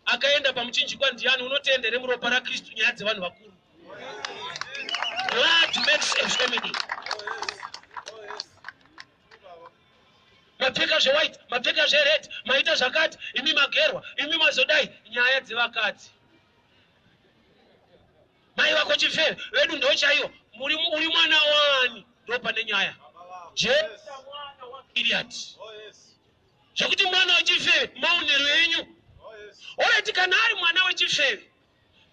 Akaenda pamuchinjikwa ndiani? Unotenda here muropa raKristu? Nyaya dzevanhu vakuru. Blood makes a family. Mapfeka zvewhite, mapfeka zvered, maita zvakati, imi magerwa, imi mazodai, nyaya dzevakadzi. Mai vako chifeve, vedu ndo chaiyo. Muri uri mwana wani? Ndo pane nyaya. Jefta mwana waGiriyadhi. Oh, yes. Zvekuti mwana wechifeve, maonero enyu. Oh, yes. Alright, kana ari mwana wechifeve,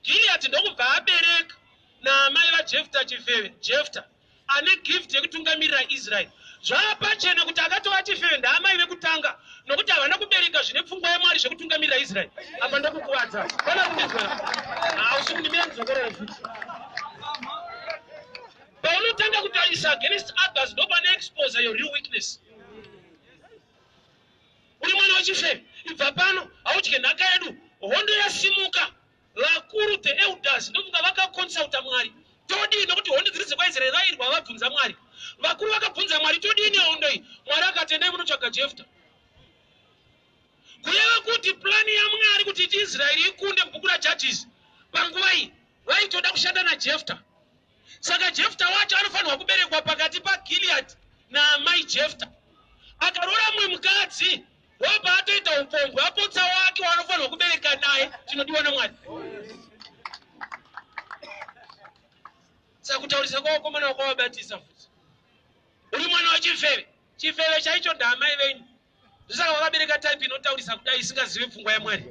Giriyadhi ndokubva abereka naamai vaJefta chifeve, Jefta ane gift yekutungamirira Israeri. Zvava pachena kuti akatova chifeve ndaamai vekutanga, nokuti havana kubereka zvine pfungwa yaMwari zvekutungamirira Israeri. Apa ndokukuvadza pana kundinzwa, hausi kundimira ndidzokorere futi. Paunotanga kutarisa against others, ndopane expose your real weakness. Uri mwana wechifeve, ibva pano, haudye nhaka yedu. Hondo yasimuka, vakuru, the elders, ndofunga vakaconsulta Mwari, todii? Nokuti hondo dziri dzekwaIsraeri vairwa vabvunza Mwari. Vakuru vakabvunza Mwari, todii nehondo iyi? Mwari akati, endai munotsvaga Jefta. Kureva kuti plan yaMwari kuti iti Israeri ikunde mubhuku raJudges panguva iyi, vaitoda kushanda naJefta. Saka Jefta wacho anofanirwa kuberekwa pakati paGilead naamai Jefta. Akaroora mumwe mukadzi, wobva atoita upombwe, apotsa wake waanofanirwa kubereka naye chinodiwa naMwari. Saka kutaurisa kwavakomana wakavabatisa futi, uri mwana wechifeve. Chifeve chaicho ndaamai venyu, zvisaka vakabereka type inotaurisa kudai, isingazivi pfungwa yaMwari.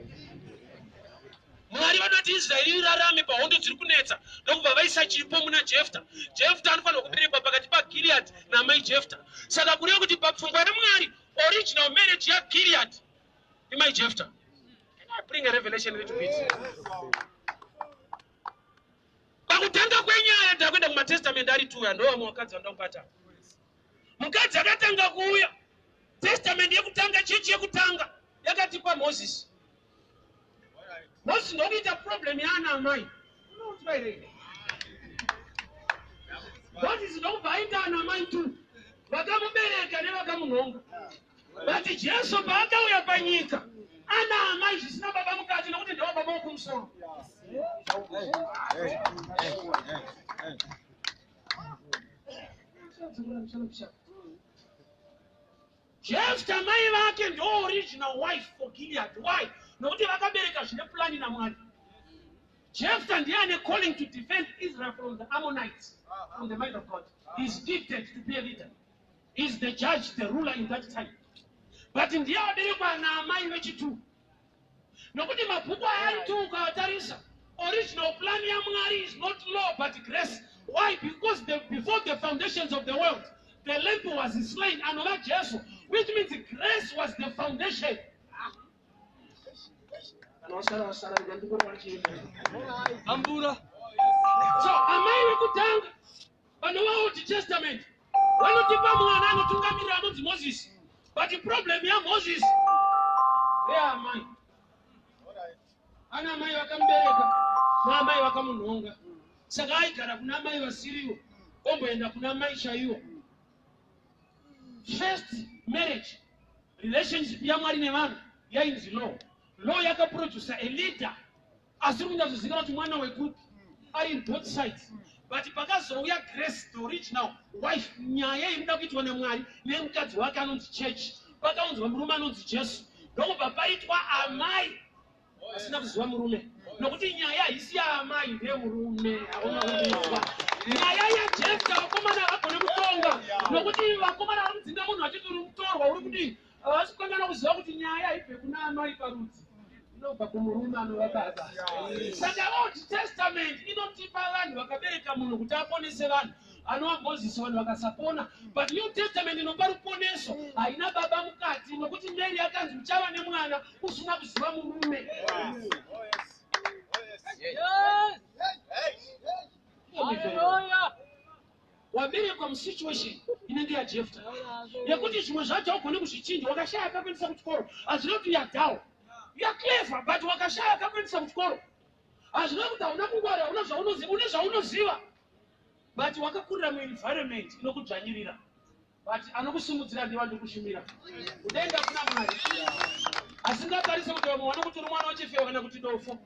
Mwari vanoti Israeri irarame pahondo dziri kunetsa, ndokubva vaisa chipo muna Jefta. Jefta anofanirwa kuberekwa pakati paGilead namai Jefta. Saka kureva kuti papfungwa yaMwari, original marriage yaGilead imai Jefta. Can I bring a revelation a little bit? Pakutanga kwenyaya, ndakuenda kumatestament ari tuya, ndo vamwe vakadzi vandakubata. Mukadzi akatanga kuuya, testament yekutanga, chechi yekutanga yakatipa Mozisi. Mozisi ndokuita problem yaana amai. Unoutwa here? Mozisi ndokubva aita ana amai tu, vakamubereka nevakamunhonga. But Jesu paakauya panyika, ana amai zvisina baba mukati, nokuti ndeva baba wokumusoro. Hey, hey, hey, hey. Jefta mai vake ndo original wife for Gilead. Why? Nokuti vakabereka zvine plan naMwari. Jefta ndiye ane calling to defend Israel from the Ammonites, from the mind of God. He's gifted to be a leader. He's the judge, the ruler in that time. But ndiye aberekwa naamai vechitu, nokuti mabhuku aari tu ukawatarisa, original plan yaMwari is not law but grace. Why? Because before the foundations of the world, the lamb was slain, anova Jesu, which means grace was the foundation. Kana wasara wasara, rega ndingorwa chienda. Ambura. So amai vekutanga vanova Old Testament vanotipa mwana anotungamirira anonzi Moses. But problem yaMoses ndeamai. Ana amai vakamubereka naamai vakamunhonga. Saka aigara kuna amai vasiriwo, omboenda kuna mai chaiwo. First marriage relationship yaMwari nevanhu yainzi law. Law yakaproduca a leader asiri kunyatsozivikanwa kuti mwana wekupi, ari in both sides. But pakazouya grace, the original wife, nyaya iri kuda kuitwa naMwari nemukadzi wake anonzi church, pakaunzwa murume anonzi Jesu, ndokubva paitwa amai asina kuziva murume, nokuti nyaya haisi yaamai, ndeyemurume. Hauna kuitwa nyaya yaJefta. Vakomana havagone kutonga, nokuti vakomana vari kudzinga munhu vachiti uri mutorwa, uri kudii. Havasi kukangana kuziva kuti nyaya haibve kuna amai parudzi, inobva kumurume anova baba. Saka Old Testament inotipa vanhu vakabereka munhu kuti aponese vanhu, anova Mozisi, vanhu vakasapona. But New Testament inopa ruponeso haina baba mukati, nokuti Mary akanzi uchava nemwana usina kuziva murume. Oh, yes. Oh, yes. Yes. Hey. Hallelujah. Waberekwa musituation inenge yaJefta, yekuti zvimwe zvacho haugoni kuzvichinja. Wakashaya akakuendesa kuchikoro, hazvina kuti you are dull. You are clever, but wakashaya akakuendesa kuchikoro. Hazvina kuti hauna kungwara, hauna zvaunoziva. Une zvaunoziva, but wakakurira muenvironment inokudzvanyirira. But anokusimudzira ndiva ndikushumira kudenga kuna Mwari asingatarise kuti vamwe vanokuti uri mwana wechifewa kana kuti dofo,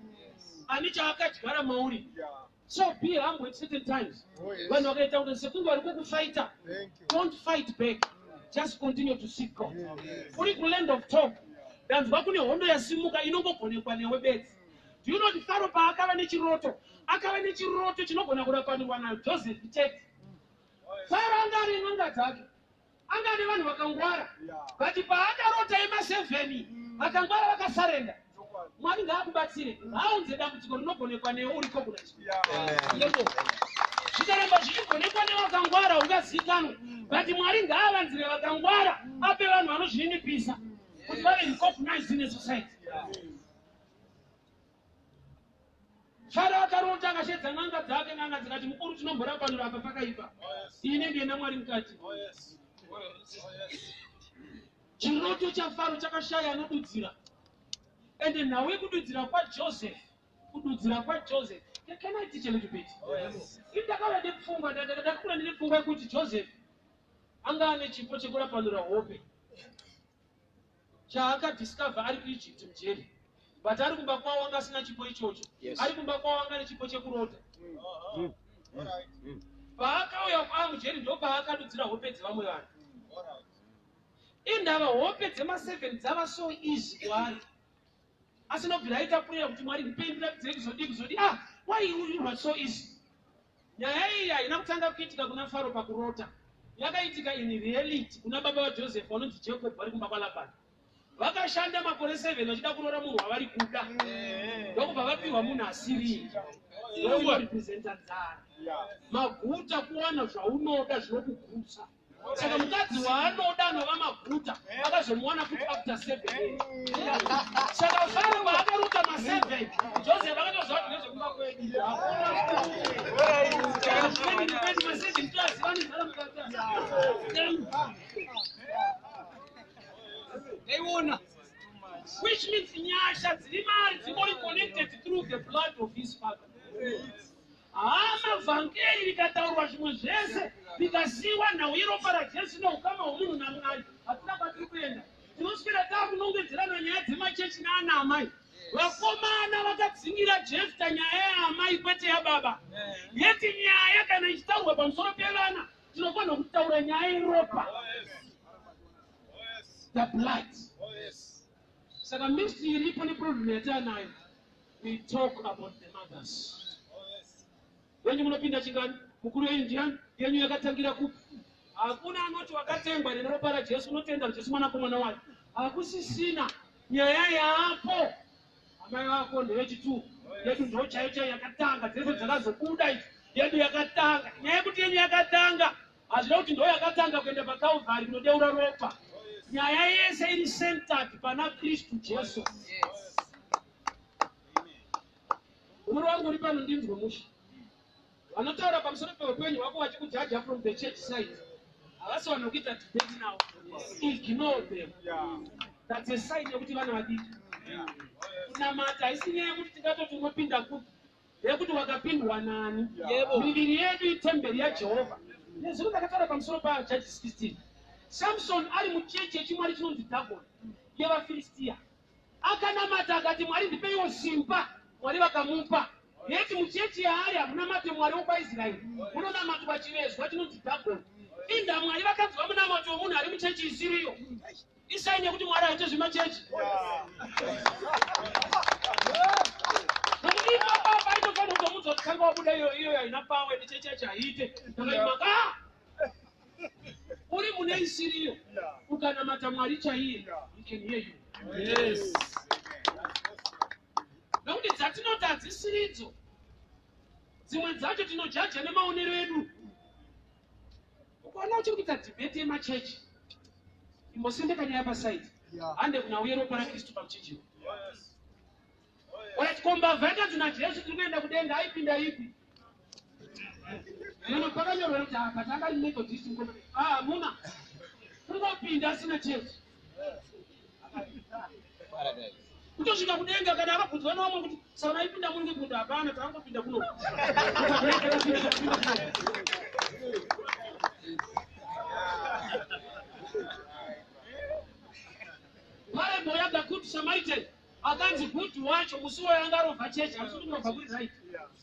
ani chaakadyara mauri. So be humble at certain times. Oh, yes. Vanhu vakaita kuti sekunge vari kukufighta, Thank you. don't fight back, just continue to seek God. Yes. Uri kuland of talk, ndanzwa kune hondo yasimuka inongogonekwa newe bedzi. Do you know kuti Faro paakava nechiroto, akava nechiroto chinogona kurapanurwa naJoseph chete? Faro anga ane n'anga dzake, anga ane vanhu vakangwara, but paakarota ema7 vakangwara vakasurrender. Mwari ngaakubatsire, haaunze dambudziko rinogonekwa newe uri coconut. Yebo. Zvikaramba zvichigonekwa nevakangwara, ungazikanwa. But Mwari ngaavanzire vakangwara, ape vanhu vanozvininipisa kuti vave recognized in a society. Faro akarota, akashedza n'anga dzake. N'anga dzikati, "Mukuru, tinomborapanura apa pakaipa." Iyi inenge ina Mwari mukati. Chiroto chaFaro chakashaya anodudzira. Ende nhau yekududzira kwaJoseph, kududzira kwaJoseph, can I teach a little bit? Ini ndakauya nepfungwa, ndakakura ndine pfungwa yekuti Joseph anga ane chipo chekurapanura hope chaakadiscover ari kuEgypt mujeri, but ari kumba kwavo anga asina chipo ichocho. Ari kumba kwavo anga ane chipo chekurota. Paakauya amujeri, ndo paakadudzira hope dzevamwe vanhu. Indava hope dzema7 dzava so easy kwaari, asinobvira aita prayer kuti, "Mwari, ndipei, ndiratidzei kuzodii kuzodii." Ah, why you was so easy? Nyaya iyi haina kutanga kuitika kuna Faro pakurota. Yakaitika in reality kuna baba vaJoseph vanonzi Jacob, vari kumba kwaLabhani. Vakashanda makore 7 vachida kuroora munhu wavari kuda, ndokubva vapiwa munhu asiriye. Ndoinorepresenta nzara, maguta, kuwana zvaunoda zvinokugutsa. Saka mukadzi waanoda anova maguta akazomuwana futi after 7 years. Saka Faro paakaruta ma7, Joseph akatoziva kuti nezvekumba kwedu hakuna ma7, toaziva nenzara mukati. Ndaiona. Which means nyasha dziri mari dzingori connected through the blood of his father. Hama, vhangeri rikataurwa, zvimwe zvese rikasiyiwa, nhau yeropa raJesu neukama hwomunhu naMwari, hatina kwatiri kuenda. Tinoswera taakunongedzerana nyaya dzemachechi naana amai. Vakomana vakadzingira Jefta nyaya yaamai, kwete yababa. Yeti nyaya kana ichitaurwa pamusoro pevana, tinofanira kutaura nyaya yeropa, the blood. Saka mystery iripo neproblem yataanayo, we talk about the mothers. Yenyu munopinda chingani? Mukuru wenyu ndiani? Yenyu yakatangira kupi? Hakuna anoti wakatengwa neropa raJesu, unotenda Jesu mwanakomana wake. Hakusisina nyaya yaapo. Amai vako ndevechitu, yedu ndo chaiyo chaiyo yakatanga, dzese dzakazobuda idzi, yedu yakatanga. Nyaya yekuti yenyu yakatanga hazvina kuti ndo yakatanga kuenda paCalvary kunodeura ropa. Nyaya yese iri centered pana Kristu Jesu. Umuri wangu uri pano, ndinzwe mushe. Vanotaura pamusoro peupenyu hwako vachikujaja from the church side havasi vanhu vekuita debate now. Ignore them. That's a sign yekuti vana vadiki. Kunamata haisi nyaya yekuti tingatoti unopinda kupi, yekuti wakapindwa nani. Miviri yedu itemberi yaJehovha. Nezvino ndakataura pamusoro paJudges 16, Samson ari muchechi yechimwari chinonzi Dagon yevaFiristiya. Akanamata akati, "Mwari, ndipeiwo simba." Mwari vakamupa. Yeti muchechi yaari hamunamate Mwari wokwaIsraeri, munonamatwa chivezwa chinonzi Dagon. Inda Mwari vakanzwa munamato wemunhu ari muchechi isiriyo? Isign yekuti Mwari haite zvemachechi, nokuti ipapa aitofanira kutomudza kuti kanga wabuda iyo iyo haina power, ende chechi yacho haiite. Ndakaimaka uri mune isiriyo, ukanamata Mwari chaiye, he can hear you. Nokuti dzatinoti hadzisiridzo, dzimwe dzacho tinojaja nemaonero edu. Ukaona uchiri kuita debate yemachechi, imbosendeka nyaya paside. Hande kuna uye ropa raKristu pamuchinjiko. Alright, ko mbavha yakanzi naJesu, "Tiri kuenda kudenga," aipinda ipi? Nono pakanyorwa kuti apa tanga ari Methodist mukomana. Ah, hamuna kungopinda asina chechi kutosvika kudenga. Kana akabvunzwa nevamwe kuti, "Saka maipinda muri kupi?" Kuti, "Hapana, takangopinda kuno." Takapinda kuno. Parable yaThe Good Samaritan, akanzi good wacho musi wayo angarovha chechi. Handisi kuti kurovha kuri right,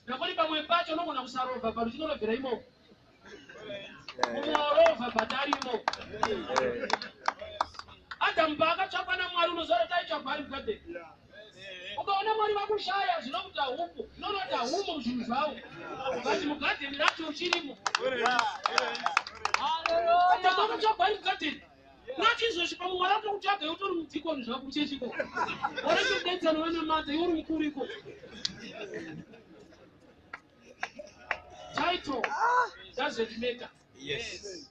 nekuti pamwe pacho unogona kusarovha, but uchinorovhera imomo. Mumwe warovha, but ari imomo. Adamu paakatsvakwa naMwari, unoziva kuti aitsvagwa ari mugadheni. Ukaona Mwari vakushaya, zvino kuti haupo, zvinoona kuti haumo muzvinhu zvavo, but mugadheni racho uchirimo. Adamu akatsvagwa ari mugadheni. Unoti izvozvi pamwe Mwari atokutsvaga, iwe utori mudhikoni zvako kuchechiko, waratodetsana vanamata, iwe uri mukuru iko. Title doesn't matter. Yes.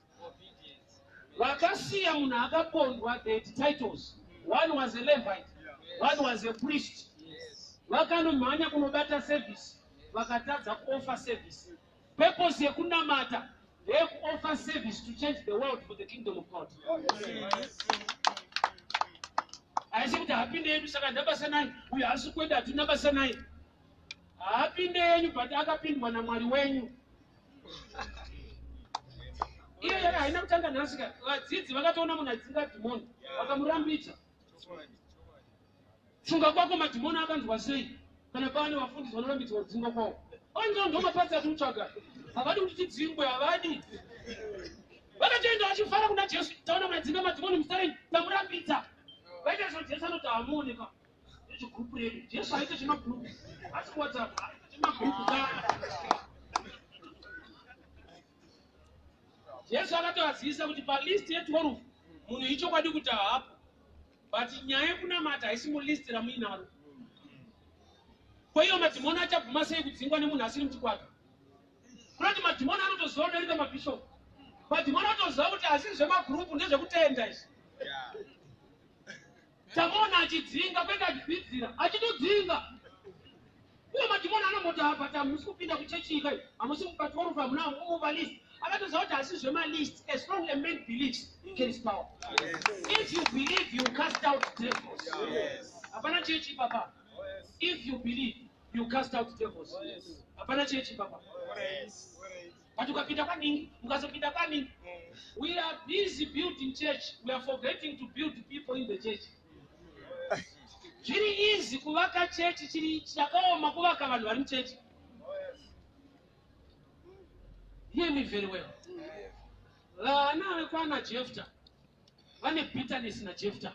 Vakasiya munhu akapondwa. The titles, one was a Levite, one was a priest. Vakanomhanya kunobata service, vakatadza kuoffer service. Purpose yekunamata ndeyekuoffer service to change the world for the kingdom of God. Haisi kuti hapinde yedu, saka ndabasa naye uyo, hasi kwedu, hatina basa naye. Haapinde yenyu, but akapindwa naMwari wenyu. Iyo yari haina kutanga nhasi ka. Vadzidzi vakatoona munhu adzinga dhimoni, vakamurambidza. Funga kwako, madhimoni akanzwa sei kana paane vafundisi vanorambidzwa kudzingwa kwavo? Onzo ndo mapatsi atiri kutsvaga. Havadi kuti tidzingwe, havadi. Vakatoenda vachifara kuna Jesu: "Taona munhu adzinga madhimoni muzita tamurambidza." Vaita zvo, Jesu anoti, "Hamuoneka nechigurupu redu." Jesu haite zvemagurupu, asi kuWhatsApp haite zvemagurupu ka. Jesu akatovazivisa kuti palist ye12 munhu ichokwadi kuti haapo, but nyaya yekunamata haisi mulist ramuinaro. Kwaiyo madhimoni achabvuma sei kudzingwa nemunhu asiri muchikwata? Kunoti madhimoni anotoziva kudarika mabhishopu. Madhimoni anotoziva kuti hasiri zvemagurupu, ndezvekutenda izvi. Tamuona achidzinga, kwete achidzidzira, achitodzinga. Uye madhimoni anomboti, "Apa hamusi kupinda kuchechi ikai, hamusi pa12, hamuna mumulist." Akatoziva kuti hasi zvemalist. As long a man believes, he carries power. If you believe, you cast out devils. Hapana chechi papa. If you believe, you cast out devils. Hapana chechi papa. But ukapinda kwaningi, ukazopinda kwaningi. We are busy building church, we are forgetting to build people in the church. Zviri easy kuvaka chechi, chiri chakaoma kuvaka vanhu vari muchechi. Hear me very well. Vana vekwana Jefta vane bitterness naJefta.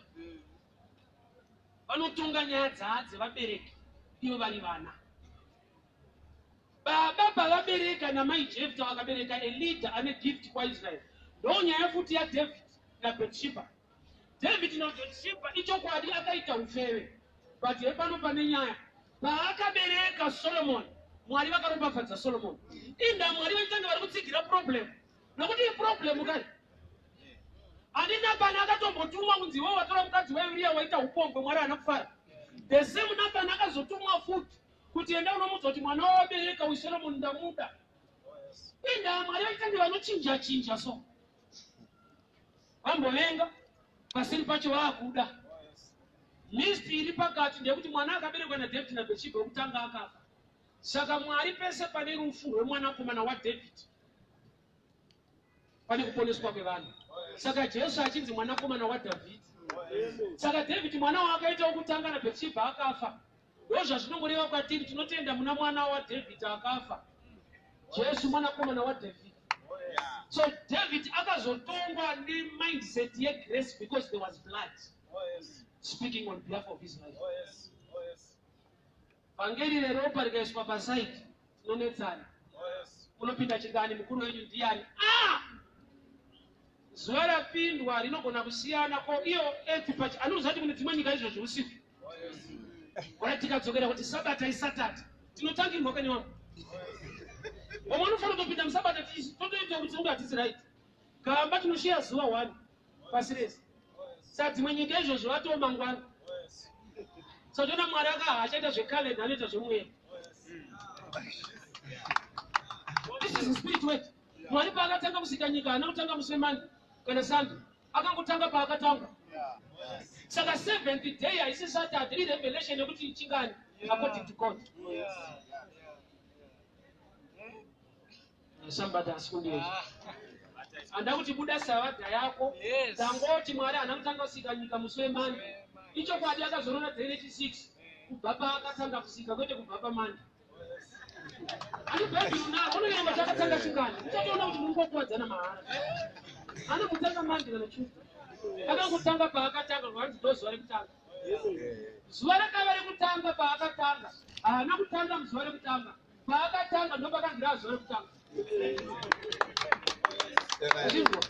Vanotonga nyaya dzaa dzevabereki ivo vari vana. Baba pavabereka namai Jefta, vakabereka a leader ane gift kwaIsraeri. Ndo nyaya futi yaDavid naBetsheba. David naBetsheba, ichokwadi akaita ufeve, but hepano pane nyaya. Paakabereka Solomon, Mwari vakaropafadza Solomon. Inda Mwari vaitanga vari kutsigira problem, nokuti iproblem kai. Handina pana akatombotumwa kunzi, "Iwe watora mukadzi waUriya, waita upombwe." Mwari haana kufara. The same Nathan akazotumwa futi kuti, "Enda unomudza kuti mwana wawabereka uyu Solomon ndamuda." Inda Mwari vaitange vanochinja chinja, so vambovenga, pasiri pacho vaakuda. Mystery iri pakati ndeyekuti mwana akaberekwa naDavid naBetsheba wekutanga akafa. Saka Mwari, pese pane rufu rwemwanakomana waDavid pane kuponeswa kwevanhu. Saka Jesu achinzi mwanakomana waDhavhidhi. Saka David mwana waakaita wokutanga naBetsheba akafa. Ndo zvazvinongoreva kwatiri tinotenda muna mwana waDavid akafa, Jesu mwanakomana waDavid. So David akazotongwa nemindset yegrace because there was blood speaking on behalf of his life. Vhangeri reropa rikaiswa paside, tinonetsana. Unopinda chingani? Mukuru wenyu ndiani? Ah! Zuva rapindwa rinogona kusiyana. Ko iyo earth pachi anoziva kuti kune dzimwe nyika izvozvi usiku. Ora tikadzokera kuti sabata isatata, tinotangirwa kane wangu. Vamwe vanofanira kutopinda musabata, totoita kuti unge hatisi right. Gamba tinoshiya zuva 1 pasi rese. Saka dzimwe nyika izvozvo vatoo mangwana. Saka toona Mwari akaha achaita zvekalenda, anoita zvemweya. This is the spirit word. Mwari paakatanga kusika nyika, haana kutanga musi weMonday kana Sunday. Akangotanga paakatanga. Saka seventh day haisi Saturday, irevelation yekuti chingani according to God. Sambata asikundiezvo handa kuti buda savadha yako. Tangoti Mwari haana kutanga kusika nyika musi weMonday. Ichokwadi akazorora day rechi6 kubva paakatanga kusika, kwete kubva paMonday. Ani Bhaibheri unaro, unoverenga kuti akatanga chingani, uchatoona kuti mungokuwadzana mahara. Anokutanga Monday kana Tuesday, akangotanga paakatanga. Rwanzi ndo zuva rekutanga. Zuva rakava rekutanga paakatanga. Haana kutanga muzuva rekutanga. Paakatanga ndo pakanzi raa zuva rekutanga. Uchinzwa?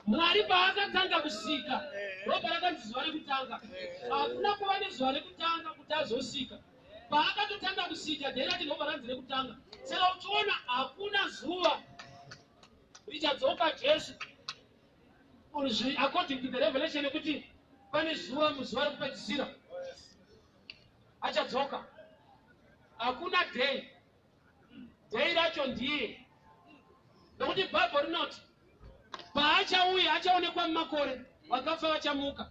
Mwari paakatanga kusika, ndo parakanzi zuva rekutanga. Hakuna kuva nezuva rekutanga kuti azosika. Paakatotanga kusika, day racho ndo paranzi rekutanga. Saka uchiona hakuna zuva. Richadzoka Jesu according to the revelation yekuti pane zuva, muzuva rekupedzisira achadzoka. Hakuna day, day racho ndiye, nokuti Bhaibheri rinoti paachauya achaonekwa mumakore, vakafa vachamuka.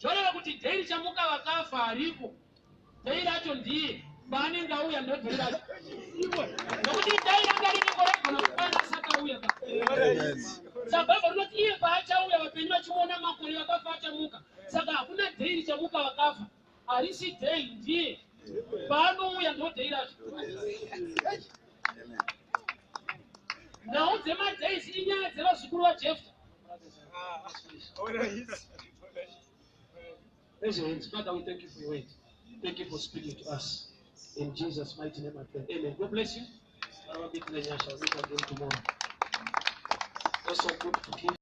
Zvoreva kuti day richamuka vakafa hariko. Day racho ndiye, paanenge auya ndo day racho, nokuti day ranga ririko raigona kukwana asati auya ka. Saka Bhaibheri rinoti iye paachauya, vapenyu vachimuona makore, vakafa vachamuka. Saka hakuna day richamuka vakafa, harisi day, ndiye paanouya ndo day racho. Nhau dzemadays inyaya dzevazukuru vaJefta. Raise your hands. Father, we thank you for your word. Thank you for speaking to us. In Jesus' mighty name I pray. Amen. God bless you. I will meet again tomorrow. Also good to give.